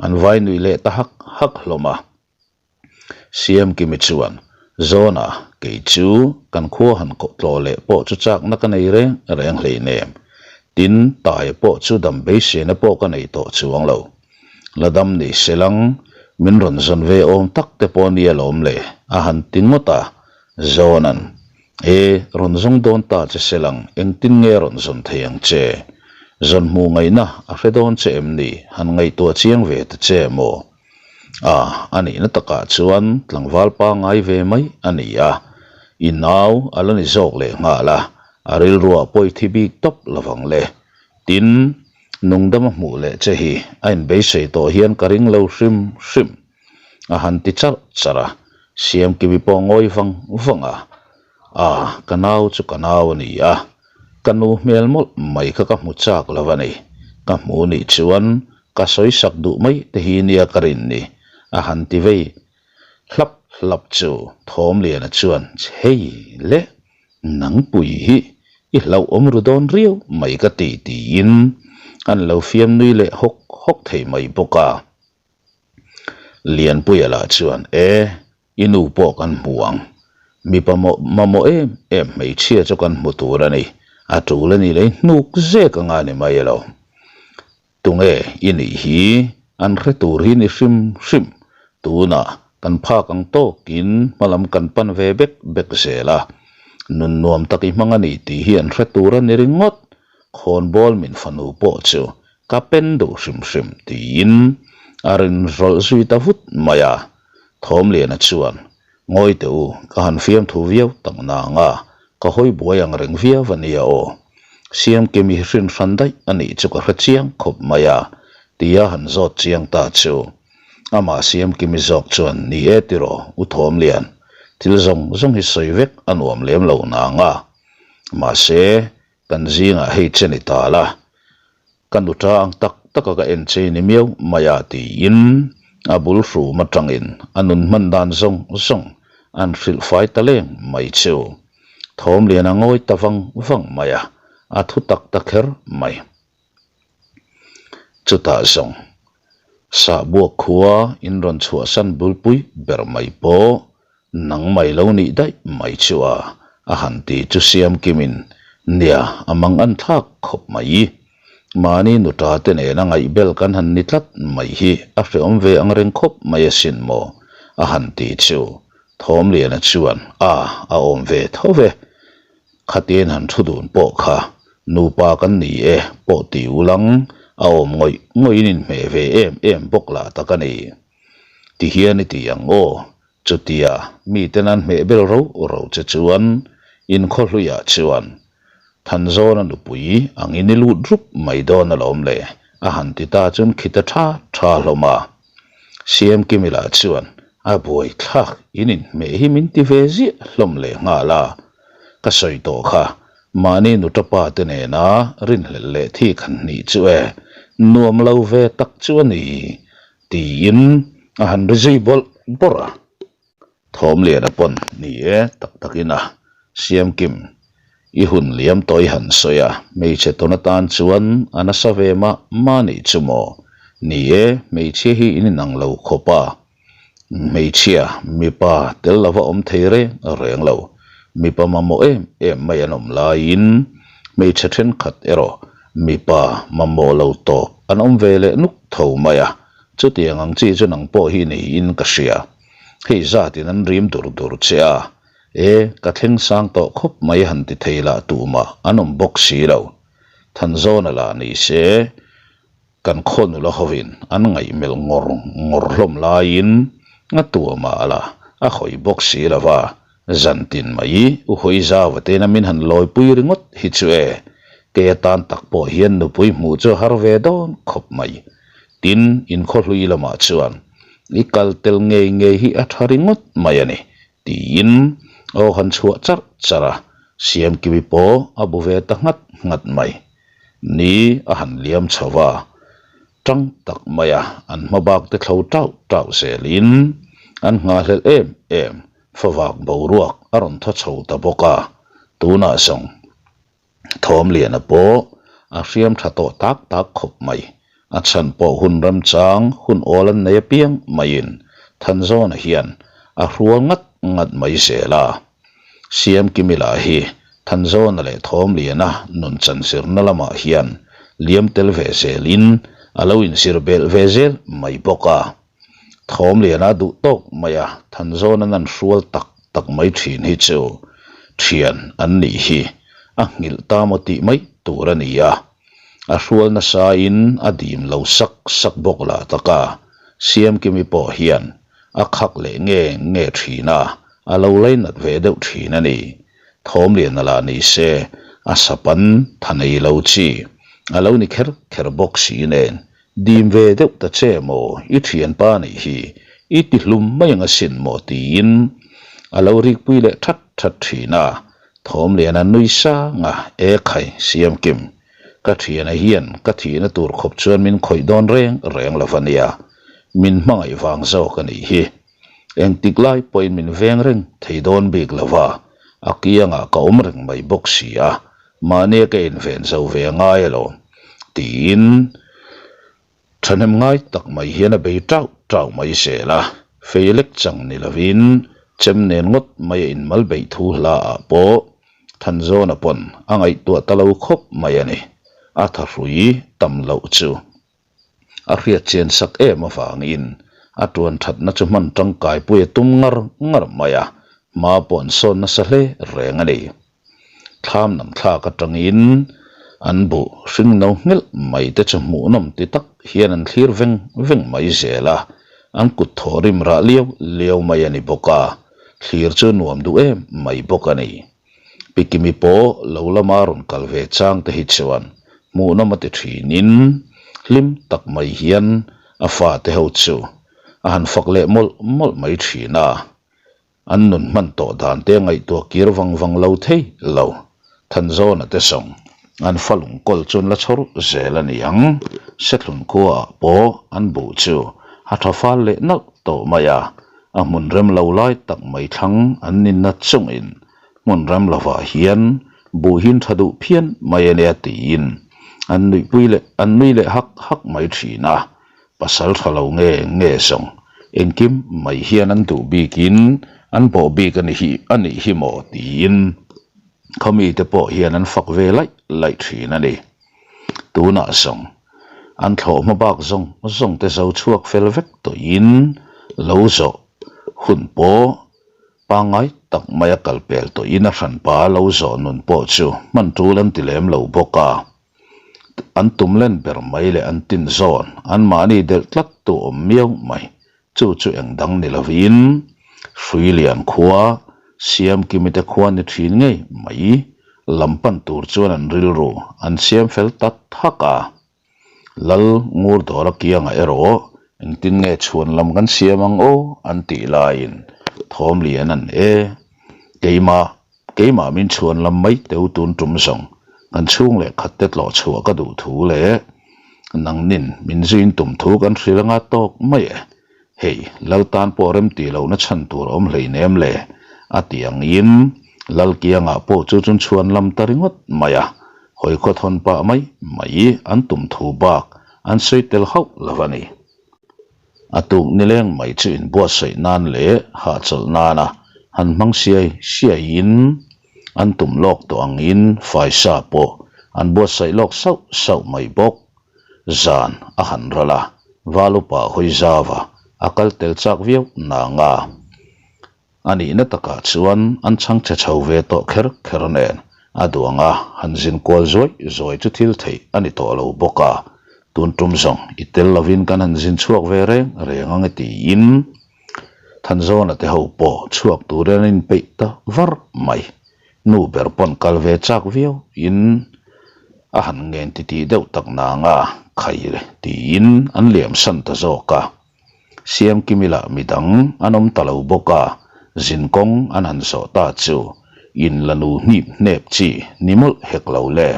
an vai nui leh ta hak hak hlawm a. Siamkimi chuan, Zawna, kei chu kan khua han kawh tlawh leh pawh chu chakna ka nei reng reng hleinem. Tin, Taia pawh chu dam beiseina pawh ka nei tawh chuang lo. La dam ni selang, min rawn zawn ve awm tak te pawh nia lawm le, a han ti ngawt a. Zawna'n, E, rawn zawng dawn ta che selang, engtin nge rawn zawn thei ang che? Zawn hmuh ngaihna a hre dawn che em ni? Han ngaihtuah chiang ve ta che maw? A, a nihna takah chuan tlangval pangngai ve mai a ni a, i nau a la ni zawk leh nghal a, a rilruah pawi thi bik tawp lovang le. Tin, nungdama hmuh leh che hi a inbeisei tawh hian ka ring lo hrim hrim. A han ti charh charh a, Siamkimi pawh ngawi vang vang a, A, ka nau chu ka nau a ni a, ka nu hmel mawlh mai kha ka hmu chak lo a ni. Ka hmu nih chuan ka sawi sak duh mai te hi nia ka rin ni, a han ti vei hlap hlap chu Thawmliana chuan chhei le nangpui hi i hlauhawm ru dawn riau mai ka ti tiin an lo fiam nui leh hawk hawk thei mai bawk a. Lianpuia lah chuan e. I nu pawh kan hmu ang. Mipa mamawh em em hmeichhia chu kan hmu tur a ni. A tul a ni lei hnuk zek anga ni mai lo. Tunge i nih hi an hre tur hi ni hrim hrim. Tunah kan phak ang tawkin hmalam kan pan ve bek bek zel a. Nun nuam tak i hmang a ni tih hi an hre tur a ni ringawt. Khawnbawl min fanu pawh chu ka pen duh hrim hrim tiin a rinrawlh zui ta vut mai a. Thawmliana chuan, Ngawi teh u, ka han fiamthu viau tak nang a, ka hawi buai ang reng viau a nia aw. Siamkimi hi hrin hran daih a nih chu ka hre chiang khawp mai a, tia han zawt chiang ta chu. Amah Siamkimi zawk chuan, Ni e tiraw, U Thawmlian, thil zawng zawng hi sawi vek a nuam lem lo nang a. Mahse, kan zingah hei che ni ta la, Ka nu ta ang tak taka ka en chei ni miau mai a tiin a bul hrum atangin a nun hman dan zawng zawng an hrilh fai ta leng mai chu. Thawmlian a ngawi ta vang vang mai a, a thu tak ta kher mai. Chutah zawng Sahbuak khua in rawn chhuahsan bulpui ber mai pawh Nang mai lo nih daih mai chu a, a han ti chu Siamkimin, Nia, a mang an thlak khawp mai. Mahni nuṭa te nena ngaihbel kan han ni tlat mai hi a hreawm ve ang reng khawp mai asin maw? a han ti chu Thawmliana chuan, A, a awm ve tho ve. Khatin han thu dun pawh kha nupa kan ni e pawh ti ulang, a awm ngawih ngawih in inhmeh ve em em bawk lah tak a ni. Tihian i ti ang aw, chutia miten an hmeh bel ro ro che chuan inkhawhluiah chuan Thanzawna nupui angin i lut rup mai dawn alawm le, a han ti ta chuan khita tha tha hlawm a. Siamkimi lah chuan a buaithlak in inhmeh hi min ti ve ziah hlawm leh nghal a, ka sawi tawh kha mahni nuṭa pa te nena rinhlelh leh thi khan hnih chu e, nuam lo ve tak chu a ni. Tiin a han ri zui bawlh bawrh a. Thawmliana pawn ni e tak takin a Siamkim i hun liam tawh i han sawi a, hmeichhe tawn atan chuan a nasa ve mah mah nih chu maw? Ni e, hmeichhia hi in inang lo khawp a, hmeichhia mipa tel lova awm thei reng reng lo, mipa mamawh em em mai an awm laiin hmeichhe thenkhat erawh Mipa mamawh lo tawp an awm ve leh nuk tho mai a, chutiang ang chi chu nang pawh hi niin ka hria. Hei zatin an rim dur dur che a, e, ka thleng sang tawh khawp mai han ti thei lah tumah an awm bawk si lo. Thanzawna lah ni se, kan khaw nula hovin an ngaihmelh ngawr ngawr hlawm laiin a tuamah lah a hawi bawk si lo va, zan tin mai u hawi zau atena min han lawipui ringawt hi chu e, kei atan tak pawh hian nupui hmuh chu a har ve dawn khawp mai. Tin, inkhawhlui lamah chuan i kal tel ngei ngei hi a tha ringawt mai a ni, tiin aw han chhuah charh charh a, Siamkimi pawh a bu ve ta nghat nghat mai. Ni a han liam chho va, tang tak maia an hma bak te thlo tauh tauh zelin an nghahhlelh em em favak boruak a rawn thaw chho ta bawk a, tunah zawng Thawmliana pawh a hriam tha tawh tak tak khawp mai. A chhan pawh hun remchang hun awl an nei apiang maiin Thanzawna hian a hrual ngat ngat mai zel a. Siamkimi lah hi Thanzawna leh Thawmliana nun chan zirna lamah hian liam tel ve zelin a lo inzir belh ve zel mai bawk a. Thawmliana duh tawk mai a, Thanzawna nan hrual tak tak mai thin hi chu thian an nih hi a nghilh ta maw tih mai tur a ni a. A hrual nasain a dim lo sak sak bawk lah tak a, Siamkimi pawh hian a khak leh nge nge thin a, a lo lainat ve deuh thin a ni. Thawmliana lah ni se, a sapan tha nei lo chi a lo ni kher kher bawk si nen Dim ve deuh ta che maw, i thianpa nih hi, i ti hlum mai ang asin maw tiin a lo rikpui leh that that thin a, Thawmliana nui sang a, E khai, Siamkim, ka thiana hian ka thihna tur khawp chuan min khawih dawn reng reng lo va nia, min hmangaih vang zawk a nih hi. Engtik lai pawhin min veng reng thei dawn bik lo va, a kiangah ka awm reng mai bawk si a, Mahnia ka inven zo ve a ngai alawm, tiin thahnem ngai tak mai hian a bei tauh tauh mai zel a. Fei lek chang ni lovin chem nen ngawt mai a inmal beih thu hla ah pawh Thanzawna pawn a ngaihtuah ta lo khawp mai a ni. A thahrui tam loh chu a hriat chian sak em avangin a tuan thatna chu hman tangkai pui a tum ngar ngar mai a, hma pawh an sawn nasa hle reng a ni. Thlam nam thlak atangin an buh hring no nghelh mai te chu hmuhnawm ti tak hian an thlir veng veng mai zel a, an kut thaw rim rah liau liau mai a ni bawk a, thlir chu nuam duh em mai bawk a ni. Pikimi pawh lo lama rawn kal ve chang te hi chuan hmuhnawm a ti thinin hlim tak mai hian a fate ho chu a han fak leh mawlh mawlh mai thin a. An nun hman tawh dan te ngaihtuah kir vang vang lo thei lo. Thanzawna te sawng an fa lungkawl chu an la chhawr zel a ni ang. Sethlun khuaah pawh an buh chu a tha fal leh nalh tawh mai a, a hmun rem lo lai tak mai thlang an ni na chungin hmun rem lovah hian buh hin tha duh phian mai a nia tiin an nuihpui leh an nui leh hak hak mai thin a. Pasal tha lo nge nge zawng engkim mai hian an duh bikin an bawh bik a ni hi a nih hi maw tiin khawmi te pawh hian an fak ve laih laih thin a ni. Tunah zawng an thlawh hma bak zawng zawng te zo chhuak fel vek tawhin lo zawh hun pawh pangngai tak maia kal pel tawhin a hranpa lo zawh nun pawh chu hman tul an ti lem lo bawk a. An tum len ber mai leh an tin zawn anmahni delh tlat tu awm miau mai. Chu chu eng dang ni lovin Hruilian khua, Siamkimite khua ni thin ngei mai lam pan tur chuan an rilru an siam fel ta thak a. Lal ngur dawra kiangah erawh engtin nge chhuan lam kan siam ang aw an tih laiin Thawmlian an e keimah Keimah min chhuan lam mai teu tun tum zawng kan chhung leh khat te tlawh chhuah ka duh thu leh nangnin min zuin tum thu kan hrilh anga tawk mai e. Hei, Lal tan pawh rem tih lohna chhan tur awm hleinem le a ti angin Lal kiangah pawh chu chun chhuan lam ta ringawt mai a, hawi khaw thawn pah mai mai an tum thu bak an sawi tel hauh lo a ni. A tuk nileng mai chu inbuatsaih nan leh hahchawlh nana han hmang siai siaiin an tum lawk tawh angin faisa pawh an buatsaih lawk sauh sauh mai bawk. Zan a han ral a, Valupa hawi zau a, a kal tel chak viau nang a. A nihna takah chuan an chhangchhe chho ve tawh kher kher nen a duanga han zin kual zuai zuai chu thil theih a ni tawh lo bawk a, tun tum zawng i tel lovin kan han zin chhuak ve reng reng ang e tiin Thanzawna te ho pawh chhuak turin an inpeih ta var mai. Nu ber pawn kal ve chak viau in a han ngen titih deuh tak nang a, khai tiin an liam san ta zawk a. Siamkimi lah midang an awm ta lo bawk a, zin kawng an han zawh ta chu in la nu hnip hnep chi ni mawlh hek lo le.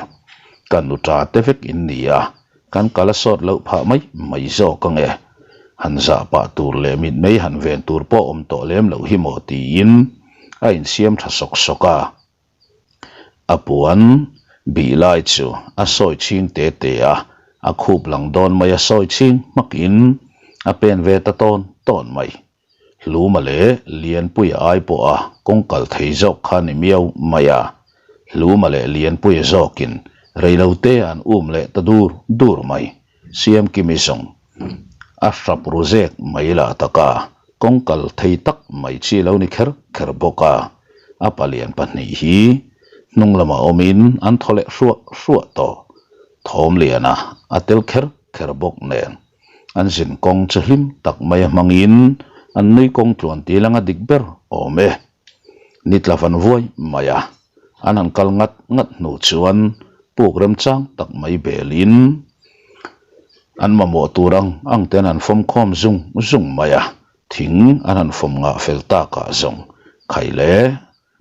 Ka nu ta te vek in ni a, kan kal a sawt loh phah mai mai zawk ang e. Han zah pah tur leh mitmei han ven tur pawh awm tawh lem loh hi maw tiin a insiam tha sawk sawk a. A puan bih lai chu a sawi chhing te te a, a khup lang dawn mai a sawi chhing hmakin a pen ve ta tawn tawn mai. Hluma leh Lianpuia ai pawha kawng kal thei zawk kha ni miau mai a, Hluma leh Lianpuia zawkin reilote an um leh ta dur dur mai. Siamkimi zawng a hrap ru zek mai lah taka kawng kal thei tak mai chi lo ni kher kher bawk a, a palian pahnih hi hnung lamah awmin an thaw leh hruah hruah tawh. Thawmliana a tel kher kher bawk nen an zin kawng chu hlim tak mai a hmangin an nui kawng tluan til anga dik ber awm e. Ni tla van vuai mai a, an han kal ngat ngat hnu chuan puk remchang tak mai belin an mamawh tur ang ang ten an fawm khawm zung zung mai a, thing an han fawm ngah fel takah zawng khai le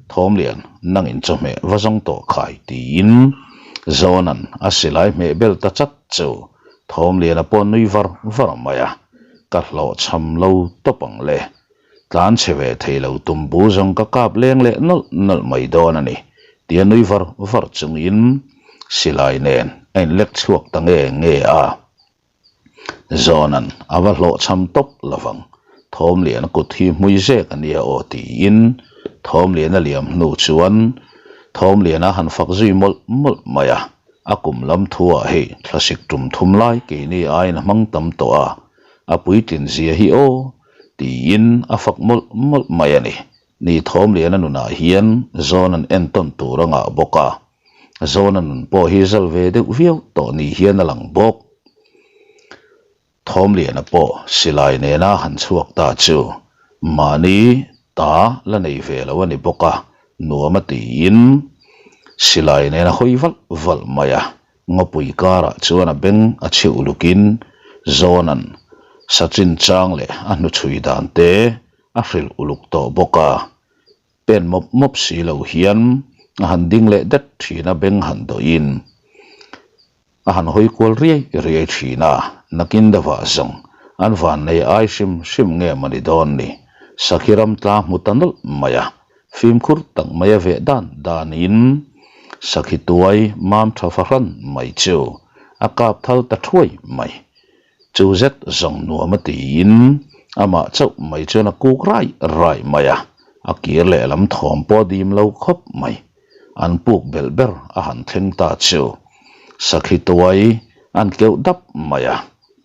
Thawmlian nangin chawhmeh va zawng tawh khai tiin Zawnan a silai hmeh bel ta chat chu Thawmliana pawh nui var var mai a, ka hlawhchham lo tawp ang le. Tlan chhe ve thei lo tum bu zawng ka kap leng leh nawlh nawlh mai dawn a ni, tia nui var var chungin silai nen a inlek chhuak ta nge nge a. Zawnan a va hlawhchham tawp lovang, Thawmliana kut hi hmui zek a nia aw tiin Thawmliana liam hnu chuan Thawmliana han fak zui mawlh mawlh mai a, a kum lam thuah hei thlasik tum thum lai keini aiin a hmang tam tawh a, a puitlin zia hi aw tiin a fak mawlh mawlh mai a ni. Ni Thawmliana nunah hian zawn an entawn tur a ngah bawk a, zawna nun pawh hi zal ve deuh viau tawh ni hian a lang bawk. Thawmliana pawh silai nena han chhuak ta chu mahni ta la nei ve lo a ni bawk a, nuam a tiin silai nena hawi valh valh mai a, Ngawpui karah chuan a beng a chhiuh lukin Zawnan Sachin chang leh a hnuchhui dan te a hrilh uluk tawh bawk a. Pen mawp mawp si lo hian a han ding leh det thin a beng han dawhin a han hawi kual riai riai thin a, nakin deuhah zawng an vannei ai hrim hrim nge mawni dawn ni, sakhi ram tla hmu ta nawlh mai a, fimkhur tak mai a veh dan danin sakhi tuai mam tha fahran mai chu a kap thal ta thuai mai. Chu zet zawng nuam a tiin amah chauh mai chuan a kuk raih raih mai a, a kir lehlam thawm pawh a dim lo khawp mai. An puk belh ber a han thleng ta chu sakhi tuai an keuh dap mai a,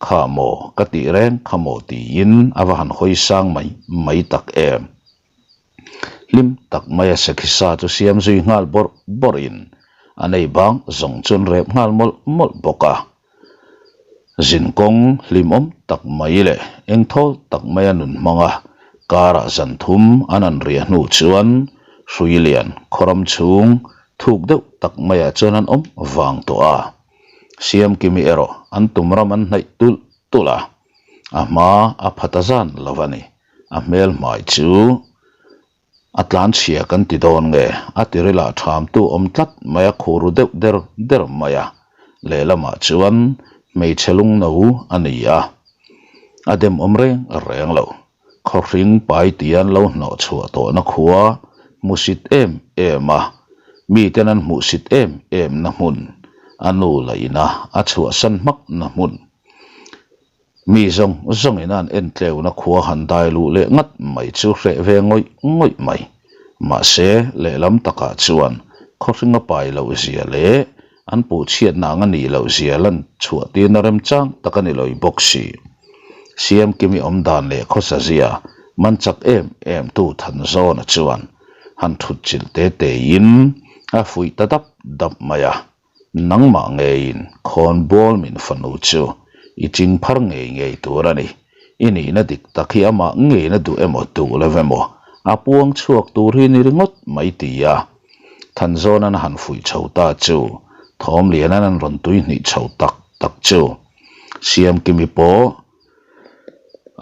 kha maw ka tih reng kha maw tiin a va han hawi sang mai mai tak em. Hlim tak maia sakhi sa chu siam zui nghal bawrh bawrhin a nei bang zawng chu an rep nghal mawlh mawlh bawk a. Zinkawng hlimawm tak mai leh engthawl tak maia nun hmanga karah zan thum an an riah hnu chuan Hruilian khawram chhung thuk deuh tak maiah chuan an awm vang tawh a. Siamkimi erawh an tum ram an hnaih tulh tulh a, a hma a pha ta zan lo a ni. A hmel hmai chu A tlan chhia kan ti dawn nge? A tirilah thamtu awm tlat mai a khur ru deuh der der mai a, lehlamah chuan hmeichhe lungno a ni a, a dem awm reng reng lo. Khawhring pai tian lo hnawh chhuah tawhna khua hmusit em em a, miten an hmuhsit em em na hmun, a nu la ina a chhuahsan hmak na hmun. Mi zawng zawngin an en tleuna khua han dai luh leh ngat mai chu hreh ve ngawih ngawih mai. Mahse, lehlam takah chuan khawhring a pai loh zia leh an puhchhiatna ang a nih loh zia lan chhuah tirna remchang tak a ni lawih bawk si. Siamkimi awm dan leh khawsa zia. Man chak em em tu Thanzawna chuan han thut chilh te tein a fuih ta dap dap mai a. Nangmah ngeiin khawnbawl min fanu chu i ching phar ngei ngei tur a ni. I nihna dik tak hi amah ngeina duh emaw duh lo emaw a puang chhuak tur hi ni ringawt mai ti a. Thanzawnan a han fuih chho ta chu Thawmlianan an rawn tui hnih chho tak tak chu Siamkimi pawh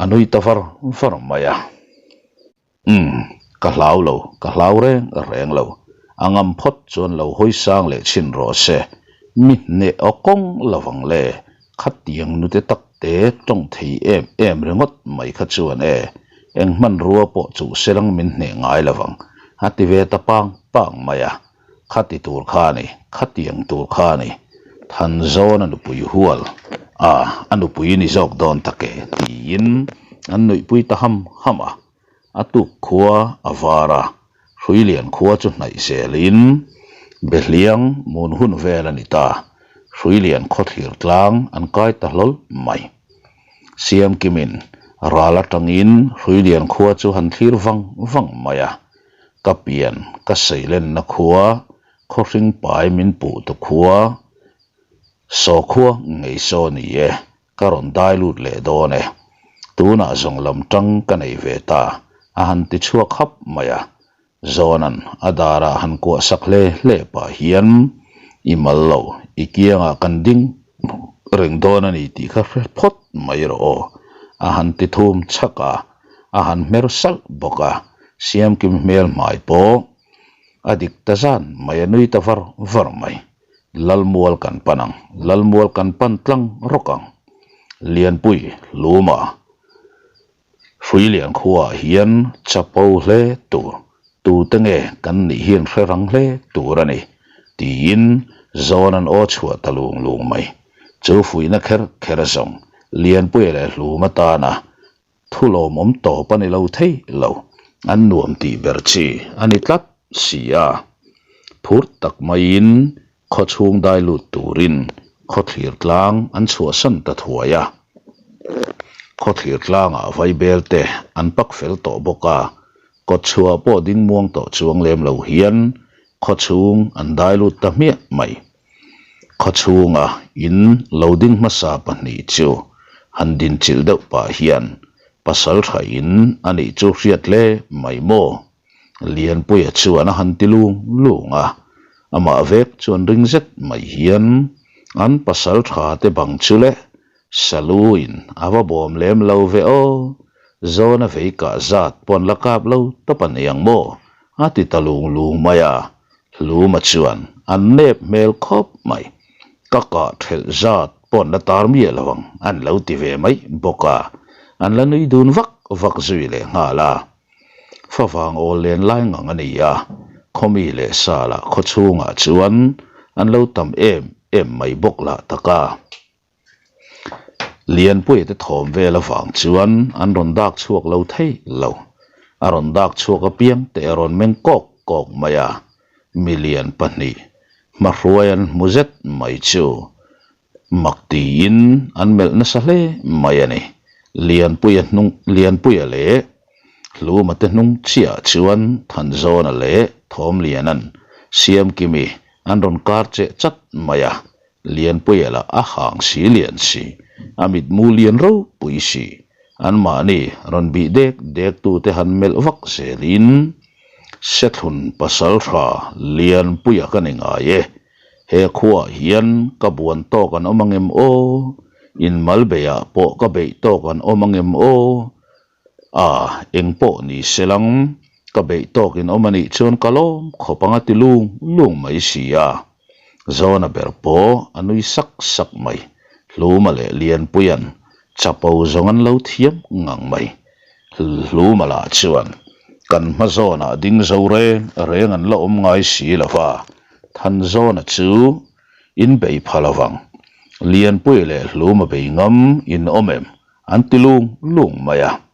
a nui ta var var mai a. Umm, ka hlau lo, ka hlau reng reng lo. A ngam phawt chuan lo hawi sang leh chhin rawh se. Mi hneh aw kawng lo vang le, khatiang nute tak te tawng thei em em ringawt mai kha chuan e, eng hmanrua pawh chuh selang min hneh ngai lo vang, a ti ve ta pang pang mai a. Khati tur kha a ni, khatiang tur kha a ni. Thanzawn a nupui hual a, a nupui ni zawk dawn tak e, tiin an nuihpui ta ham ham a. A tuk khua a var a, Hruilian khua chu hnaih zelin Behliang mun hun vel a ni ta. Hruilian khawthlir tlang an kai ta hlawl mai. Siamkimin ral atangin Hruilian khua chu han thlir vang vang mai a. Ka pian, ka seilenna khua, khawhring pai min puh tu khua, saw khua ngei saw ni e, ka rawn dai lut leh dawn e. Tunah zawng lam tang ka nei ve ta, a han ti chhuak hap mai a. Zawnan a darah han kuah sak hle hle pah hian, I mal lo, i kiangah kan ding reng dawn a ni tih kha hre phawt mai rawh aw, a han ti thum chhak a. A han hmer salh bawk a, Siamkim hmel hmai pawh a dik ta zan mai a nui ta var var mai. Lalmual kan pan ang, Lalmual kan pan tlang rawk ang. Lianpui Luma Hruilian khuaah hian chapo hle tur, tute nge kan nih hian hre rang hle tur a ni, tiin zawn an aw chhuah ta lung lung mai. Chu fuihna kher kher zawng Lianpuia leh Hluma tana Thu lawmawm tawp a ni lo thei lo, an nuam tih ber chi a ni tlat si a. Phur tak maiin khaw chhung dai lut turin khawthlir tlang an chhuahsan ta thuai a. Khawthlir tlangah vaibel te an pak fel tawh bawk a, kawtchhuah pawh ding muang tawh chuang lem lo hian khaw chhung an dai lut ta hmiah mai. Khawchhunga in lo ding hmasa pahnih chu han dinchilh deuh pah hian pasal tha in a nih chu hriat hle mai maw? Lianpuia chuan a han ti lung lung a, amah vek chuan ring zet mai hian an pasal tha te bang chu le Saluin a va bawm lem lo ve aw, Zawna vei kah zat pawn la kap lo tawp a ni ang maw? a ti ta lung lung mai a, Hluma chuan an nep hmel khawp mai. Ka kah thelh zat pawn la tar miah lo ang an lo ti ve mai bawk a, an la nui dun vak vak zui leh nghal a. Favang awl len lai ngang a ni a, khawmi leh sala khawchhungah chuan an lo tam em em mai bawk lah tak a. Lianpuia te thawm vel avang chuan an rawn dak chhuak lo thei lo. A rawn dak chhuak apiang te a rawn meng kawk kawk mai a, milian pahnih hmahruai an hmu zet mai chu mak tiin an melh nasa hle mai a ni. Lianpuia hnung Lianpuia leh Hluma te hnung chiah chuan Thanzawna leh Thawmliana'n Siamkimi an rawn kar cheh chat mai a, Lianpuia lah a hang si lian si, a mitmu lian ropui si. Anmahni rawn bih dek dek tute han melh vak zelin, Sethlun pasaltha Lianpuia ka ni ngai e, he khuaah hian ka buan tawk an awm angem aw, inmal beiah pawh ka beih tawk an awm angem aw, A, eng pawh ni se lang, ka beih tawkin awm a nih chuan ka lawm khawp ang a ti lung lung mai si a. Zawna ber pawh a nui sak sak mai, Hluma leh Lianpuia'n chapo zawng an lo thiam ngang mai. Hluma lah chuan kan hma zawnah ding zo reng reng an la awm ngai si lo va, Thanzawna chu in bei pha lo vang, Lianpuia leh Hluma bei ngam in awm em? An ti lung lung mai a.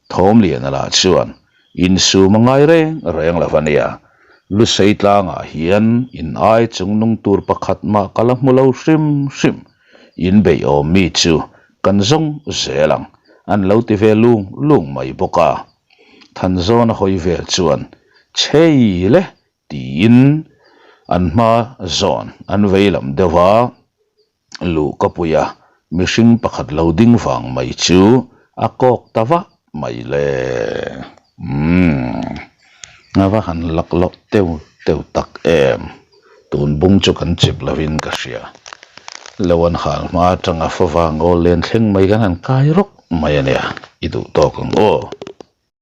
Thawmliana lah chuan insum a ngai reng reng lo a nia. Lusei tlangah hian in ai chung nung tur pakhat mah ka la hmu lo hrim hrim. In beih awm mi chu kan zawng zel ang, an lo ti ve lung lung mai bawk a. Thanzawna hawi vel chuan, Chhei le! tiin an hma zawn an vei lam deuh a, luh ka pui a, mihring pakhat lo ding vang mai chu a kawk ta vah mai le. Umm, a va han lak loh teu teu tak em, tun bung chu kan chip lovin ka hria. Lo an hal hma atanga favang aw len thleng mai kan han kai rawk mai a nia, i duh tawk ang aw.